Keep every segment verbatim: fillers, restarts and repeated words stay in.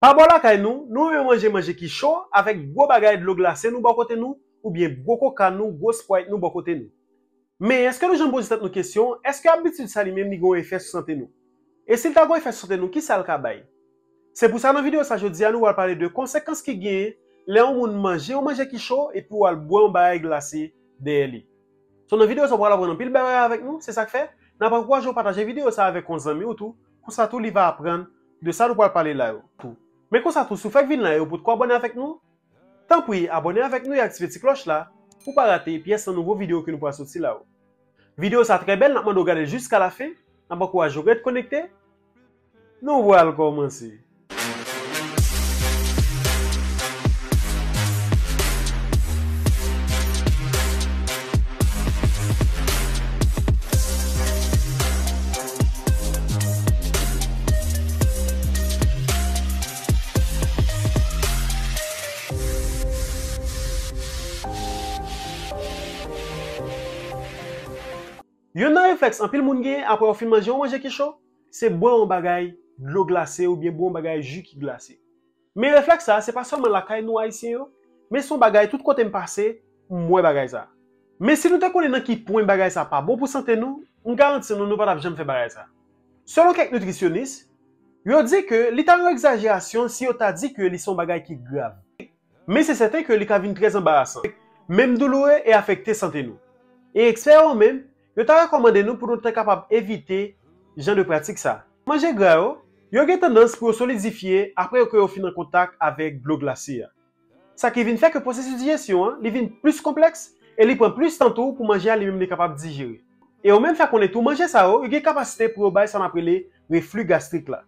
Pa bò lakay nou, nou renmen manje manje ki cho avèk gwo bagay dlo glase nou bò kote nou, oubyen gwo koka nou, gwo Sprite nou bò kote nou. Men, èske nou janm poze tèt nou kesyon, èske abitid sa li menm li gen yon efè sou sante nou? E si l ta gen yon efè sou sante nou, kisa l ka bay? Se pou sa nan videyo sa jodi a nou pral pale de konsekans ki genyen lè yon moun manje yon manje ki cho epi w al bwè yon bagay glase dèyè li. So nan videyo sa w pral aprann anpil bagay avèk nou, se sa k fè n ap ankouraje w pataje videyo sa avèk yon zanmi w tou, konsa tou li va aprann de sa nou pral pale la yo tou. Men konsa tou, si w fèk vin la e ou potko abòne avèk nou, tanpri abòne avèk nou e aktive ti klòch la pou w pa rate pyès nan nouvo videyo ke nou pral soti la yo. Videyo sa trè bèl, n ap mande w gade l jiska lafen, n ap ankouraje w ret konekte. Nou pral kòmanse. Youn nan reflèks anpil moun genyen apre yo fin manje yon manje ki cho, se bwè yon bagay dlo glase oubyen bwè yon bagay ji ki glase. Men reflèks sa a, se pa sèlman lakay nou Ayisyen yo, men se yon bagay tout kote m pase, m wè bagay sa a. Men si nou te konnen nan ki pwen bagay sa a pa bon pou sante nou, m garanti nou, nou pa t ap janm fè bagay sa a. Selon kèk nitrisyonis, yo di ke li ta yon egzajerasyon si yo ta di ke li se yon bagay ki grav. Men se sèten ke li ka vin trè anbarasan, menm douloure e afekte sante nou. E ekspè yo menm, yo ta rekòmande nou pou nou te kapab evite jan de pratik sa. Manje gra yo, yo gen tandans pou yo solidifye apre ke yo fin an kontak avèk dlo glase a. Sa ki vin fè ke pwosesis dijesyon an, li vin plis konplèks e li pran plis tan tou pou manje a li menm li kapab dijere. E yo menm fè konnen tou manje sa yo, yo gen kapasite pou yo bay sa n ap rele refli gastrik la.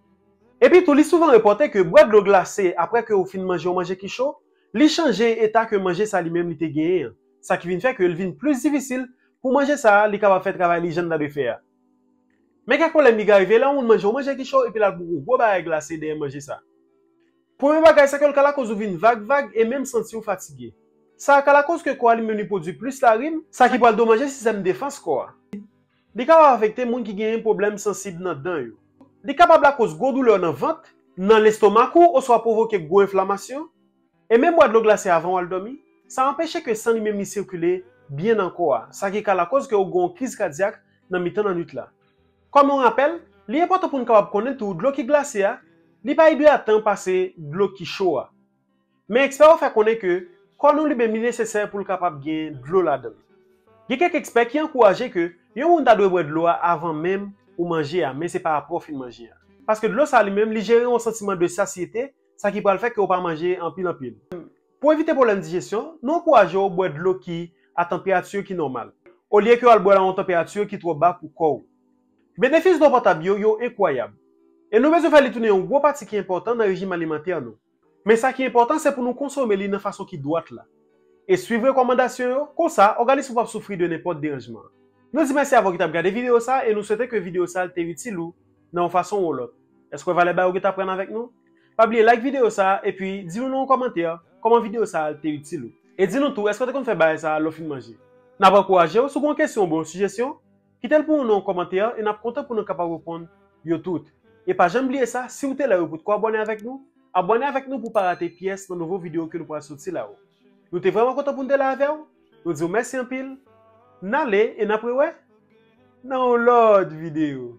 Epi tou, li souvan repòte ke bwè dlo glase apre ke ou fin manje yon manje ki cho, li chanje eta ke manje sa li menm li te genyen an. Sa ki vin fè ke l vin plis difisil pou manje sa a li kapab fè travay li jan l ta dwe fè a. Men kèk pwoblèm ki ka rive lè yon moun manje yon manje ki cho epi l al bwè yon gwo bagay glase dèyè manje sa. Premye bagay, se ke l ka lakoz ou vin vag vag e menm santi w fatige. Sa ka lakoz ke kò a li menm li pwodui plis larim, sa ki pral domaje sistèm defans kò a. Li kapab afekte moun ki genyen pwoblèm sansib nan dan yo. Li kapab lakoz gwo doulè nan vant, nan lestomak ou oswa pwovoke gwo enflamasyon. E menm bwè dlo glase avan w al dòmi, sa anpeche ke san li menm li sikile byen nan kò a, sa ki ka lakoz ke w gen yon kriz kadyak nan mitan lannwit la. Kòm yon rapèl, li enpòtan pou n kapab konnen tou dlo ki glase a, li pa idratan pase dlo ki cho a. Men ekspè yo fè konnen ke kò nou li menm li nesesè pou l kapab gen dlo ladan l. Gen kèk ekspè ki ankouraje ke yon moun ta dwe bwè dlo a avan menm ou manje a, men se pa apre w fin manje a. Paske dlo sa li menm li jere yon santiman de sasyete, sa ki pral fè ke w pa manje anpil anpil. Pou evite pwoblèm dijesyon, nou ankouraje w bwè dlo ki a tanperati ki nòmal, olye ke w al bwè l a yon tanperati ki twò ba pou kò w. Benefis dlo potab yo, yo enkwayab. E nou bezwen fè li tounen yon gwo pati ki enpòtan nan rejim alimantè nou. Men sa ki enpòtan, se pou nou konsome li nan fason ki dwat la. E swiv rekòmandasyon yo, konsa, òganis ou p ap soufri de nenpòt deranjman. Nou di mèsi avè w ki t ap gade videyo sa a e nou swete ke videyo sa a te itil ou nan yon fason ou yon lòt. Èske w wè valè bagay ou gentan aprann avèk nou? Pa bliye like videyo sa a epi di nou nan yon kòmantè kòman videyo sa a te itil ou. E di nou tou, èske w te konn fè bagay sa a lè w fin manje? N ap ankouraje w, si w gen yon kesyon oubyen yon sijesyon, kite l pou nou nan yon kòmantè e n ap kontan pou nou kapab reponn yo tout. E pa janm bliye sa, si w te la e w potko abòne avèk nou, abòne avèk nou pou w pa rate pyès nan nouvo videyo ke nou pral soti la yo. Nou te vrèman kontan pou n te la avè w. Nou di w mèsi anpil. N ale e n ap rewè nan yon lòt videyo.